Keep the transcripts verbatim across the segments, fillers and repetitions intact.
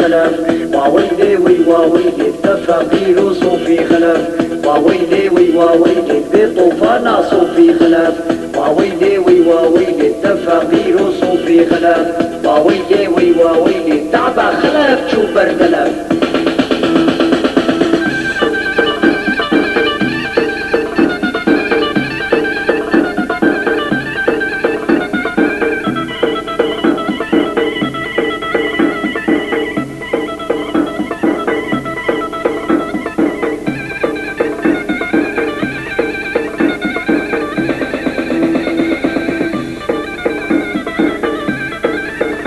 خلف، واویلê wî, waweylê te feqîr û sofî xelef. Waweylê wî, waweylê bê tofana sofî xelef. Waweylê wî, waweylê te feqîr û sofî xelef. Waweylê wî, waweylê te be xelef çû ber telef.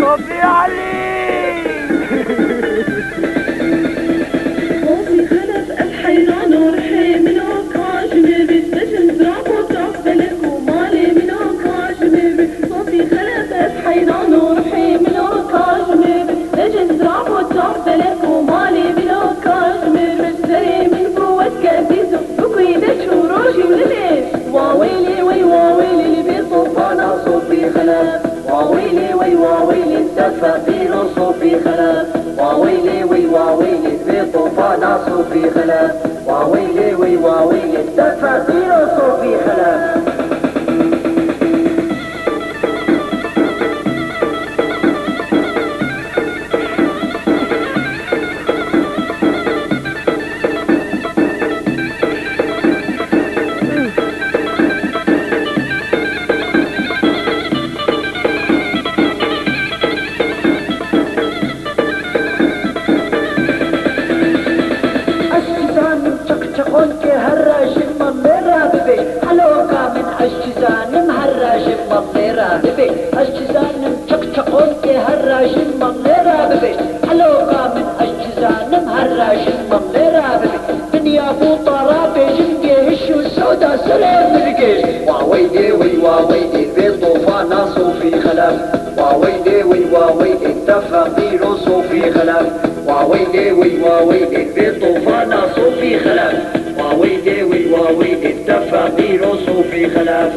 Sofî Elî! Sofî Xelef, ez heyran û rihê min o ka ji mir bî. Dejin zirab û çav belek û malê min o ka ji mir bî. Sofî Xelef, ez heyran û rihê min o ka ji mir bî. Dejin zirab û çav belek û malê min o ka ji mir bî. Serê min bû weke dîz û bikuyî de çû rojî û li bê. Waweylê wey, waweylê li bê tofana Sofî Xelef. Waweylê wey, waweylê te feqîr û sofî xelef. Waweylê wey, waweylê bê tofana sofî xelef. Waweylê wey, waweylê te feqîr û sofî xelef. Ez dizanim çiqçiqonkê herra ji mamê re bibêj. Heloka min ez dizanim herra ji mamê re bibêj. Ez dizanim çiqçiqonkê herra ji mamê re bibêj. Heloka min ez dizanim herra ji mamê re bibêj. Dinya bû tara bêjingê hiş û sewda serê min gêj. Waweylê wey, waweylê bê tofana sofî xelef. Waweylê wey, waweylê te feqîr û sofî xelef. Waweylê wey, waweylê bê tofana sofî xelef. Waweylê wey, waweylê te feqîr û sofî xelef.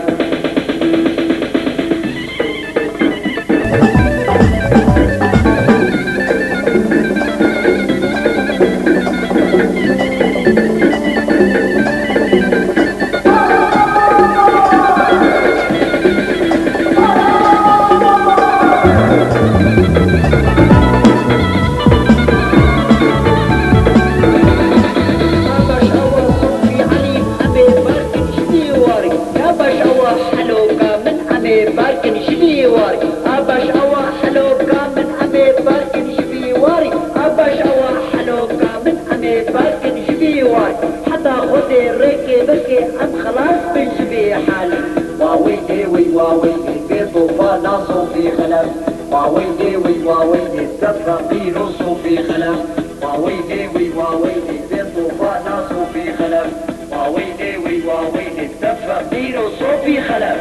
Em ê berkin ji vî warî. Ya baş awa heloka min, em ê berkin ji vî warî. A baş awa heloka min, em ê berkin ji vî warî. A baş awa heloka min, em ê berkin ji vî warî. Heta Xwedê rêkê bike, em xilas bin ji vî halî. Waweylê wey, waweylê bê tofana sofî xelef. Waweylê wey, waweylê te feqîr û sofî xelef. Waweylê wey, waweylê bê tofana sofî xelef. Waweylê wey, waweylê te feqîr û sofî xelef.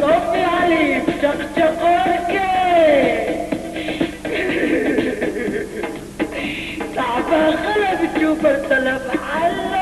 Sofî Elî, çeqçeqorkê. Ka'be xelef çû ber telef. Ella!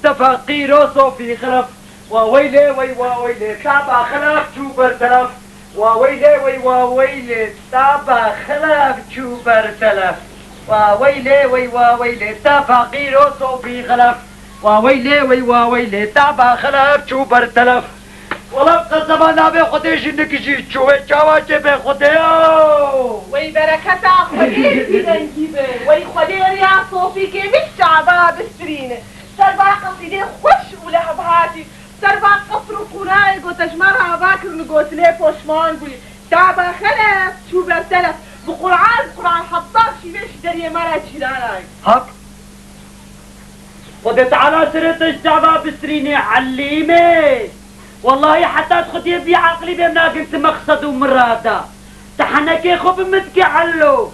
Te feqîro Sofî Xelef. Wa weylê wey wa weylê, taba Xelef çû ber telef. Wa weylê wey wa weylê, taba Xelef çû ber telef. Wa weylê wey wa weylê, te feqîro Sofî Xelef. Wa weylê wey wa weylê, taba Xelef çû ber telef. Wela qesema navê Xwedê jinik jî çû wê çawa çê bê Xwedê yo. Wey bereketa Xwedê zî dengî bi. Wey Xwedê riya Sofî kêmîş çava bistirîne. Ser va qesîdê xweş û lehevhatî, ser va qesr û qûnayê ku te ji me re ava kirin û gotinê poşman bûyî. Taba Xelef çû ber telef. Bi Qur'an, bi Qur'an heta şîvê ji deriyê me re cîran ayî. Hak. Xwedê Teala serê te ji çava bistirînê Elîmê. Wellahî heta tu xwediyê vî eqlî bê nakin ti meqsed û mirada. Ti henekê xwe bi min dikî Ello.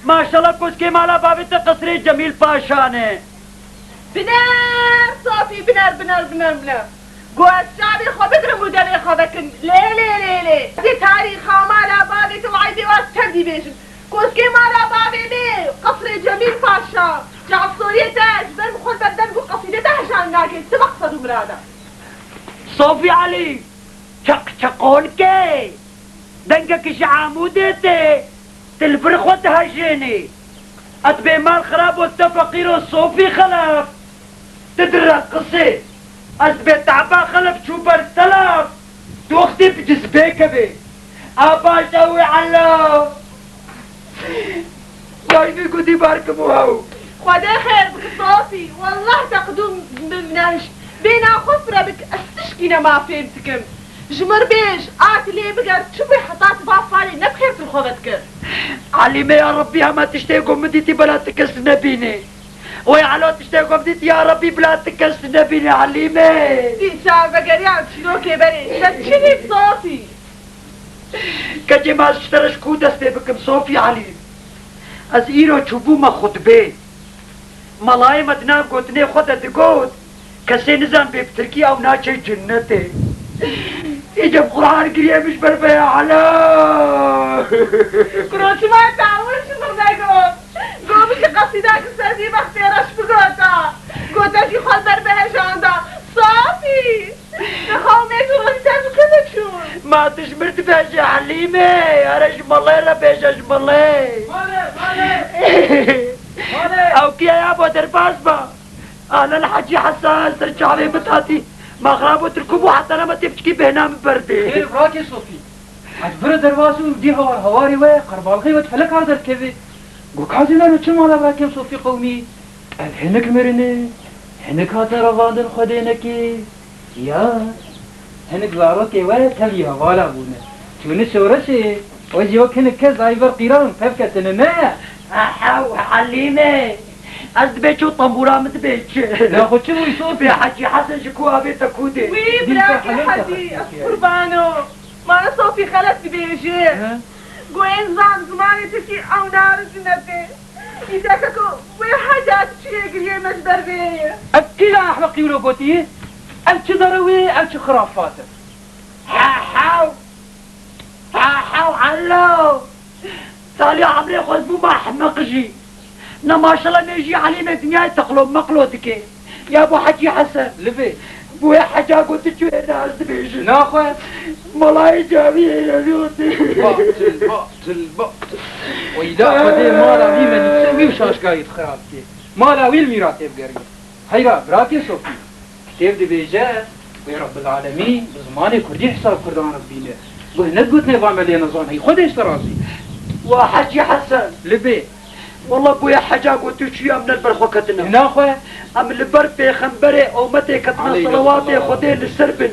Maşallah koskê mala bavê te qesrê Cemîl Paşa ne. Biner Sofî, biner, biner, biner, biner. Ku ez çavê xwe bigirim û demê xwe vekim. Lê, lê, lê, lê. Ez ê tarîxa mala bavê te û eybê wan çendî bêjim. Koskê mala bavê me, qesrê Cemîl Paşa. Cavsoriyê te ji ber min xwe berdeng û qesîdê te hejan nake. Ti meqsed û mirada. Sofî Elî, çeqçeqolkê. Dengek ji Amûdê tê, tu li vir xwe dihejênî. Et bê mal xirabo te feqîro Sofî Xelef. Tu direqisî. Ez bê taba Xelef çû ber telef. Tu wextê bi cizbê kevê. A baş ew ê Elo. Dayî min gotî bar kim û hew. Xwedê xêr bike Sofî. Wellah te qidû min nehişt. Bê naxwe fire bik, ez tişkî nema fêm dikim. Ji mir bêj, a tu lê biger, çi bû heta tu va falê ne bi xêr tu li xwe vedikir? Elîmê ya Rebbî hema tiştê ku min dîtî bela ti kes nebînê. Wey Elo tiştê ku min dîtî ya Rebbî bila ti kes nebînê Elîmê. Dîsa vegeriya çîrokê berê, te çi dît Sofî? Keçê ma ez ji te re ji ku dest pê bikim Sofî Elî? Ez îro çûbûme xutbê. Melayê me di nav gotinê xwe de digot, kesê nizan bê bi tirkî ew naçe cinnetê. Îca bi Qur'an giriyê min ji ber vê ya Elo. Kuro çima tawir ji min vegot? Got min jî qesîdek li ser vî bextê reş bigota. Gote jî xwe li ber bihejanda. Safî! Te xew mêj û rojî ser bi ku diçûn? Ma tu ji mir dibêje Elîmê, here ji melê re bêje ji melê. Malê, malê. Malê. Ew kî ye yabo derbas ba? Ahlen Hecî Hesen ser çavê min hatî. Ma xirabo tirkû bû heta nema tê piçkî bêhna min berdê. Xêr birakê Sofî. Ez bira derbas û dî hawar hawarê we qerbalxê we di feleka derdikeve. Go kazê mero çi mala birakê Sofî qewmî? Ev hinik mirine, hinik hatine revandin Xwedê nekê. Ya, hinik zarokê we tevî hevala bûne. Çûne şoreşê, we jî wek hinik kes dayî ber qîran, pev ketine, ne? Ehew, Elîmê! Ez dibê çi û tembûra min dibê çi? Ya xwe çi bûyî Sofî? Bê Hecî Hesen ji ku avê te kû dê? Wî, dîn te birakê helal Hecî, te ez qurban o. Mala Sofî xelet dibêje. He? Go ên zan zimanê tirkî ew nare cinnetê. Îdeke ku wê heca tu çi yê giriyê me ji ber vê ye. Ev kî ya ehmeqî wilo gotî? Ev çi derewê, ev çi xirafat e? Hehew! Hehew Elo! Saliya emrê xwe ez bûma ehmeq jî. Na maşallah nê jî Elîmê dinyayê teqlo meqlo dike. Ya bo Hecî Hesen. Li vê. Bo wê heca ku tu çûyê ne ez dibêjim. Naxwe. Malayê cawiyê ye, yotê. Batil, batil, batil. Weyla Xwedê mala wî me dîse wî û şaşkayî xirab kê. Mala wî li mîratê bigerîne. Heyra, birakê Sofî. Kitêb dibêje, wê Rebbil Alemîn bi zimanê kurdî hesab Kurdan re bibîne. Guh nedgotine va me lê nizan, hey Xwedê ji te razî. Wa Hecî Hesen. Li bê. Wela goya heca ku tu çûyî em ne li ber xwe ketine. Naxwe. Em li ber pêxemberê ometê ketine, Aleyhisselam. Selawatê Xwedê li ser bin.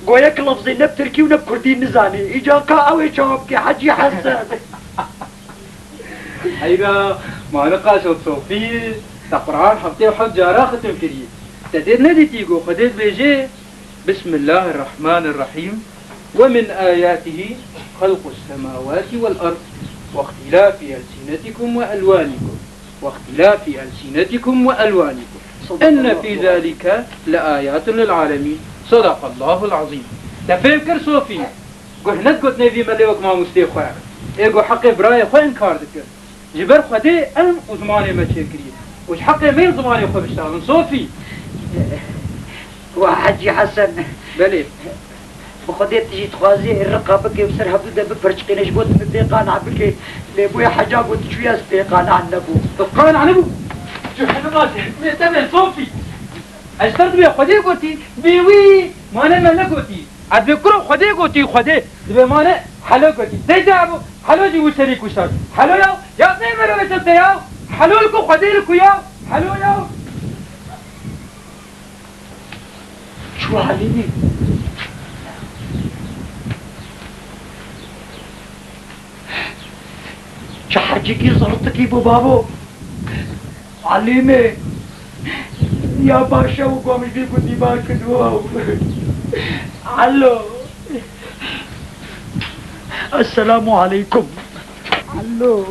Goya ki lafzê ne bi tirkî û ne bi kurdî nizanî. Îca ka ew ê çawa bike Hecî Hesen. Heyra, ma niqaş û Sofî, te Quran heftê û heft cara xitim kirî. Te dê nedîtî ku Xwedê dibêje, Bismillahirrahmanirrahîm. ومن آياته خلق السماوات والأرض واختلاف ألسنتكم وألوانكم واختلاف ألسنتكم وألوانكم إن في ذلك لآيات للعالمين. صدق الله العظيم. Te fêm kir Sofî? Guh nedgotine vî melê wek mamostê xwe. Ê ku heqê birayê xwe inkar dikir. Ji ber Xwedê ilm û zimanê me çêkiriye. Û ji heqê me yê zimanê xwe biştexilin. Sofî! Wa Hecî Hesen. Belê. Bi Xwedê tu jî dixwazî riqa bikê û ser hevdû de bipirçiqîne, ji bo tu min pê qana bikê. Lê bûye heca got çûye ez pê qana nebûm. Tu qana nebû? Tu hebe base, lê te be zofî. Ez ser dibê Xwedê gotî, bê wî mane me negotî. Ez dibê kuro Xwedê gotî, Xwedê. Dibê mane helo gotî. Teyde bû, helo jî wî serî kuştar. Helo ya, ya ne merove te ya. Helo li ku Xwedê li ku ya. Helo ya. Çû Elîmê. Çi hecikî zirtikî bû babo. Elîmê. Ya baş e û gomî vî gundî bar kir. Alo. Esselamu aleykum. Alo.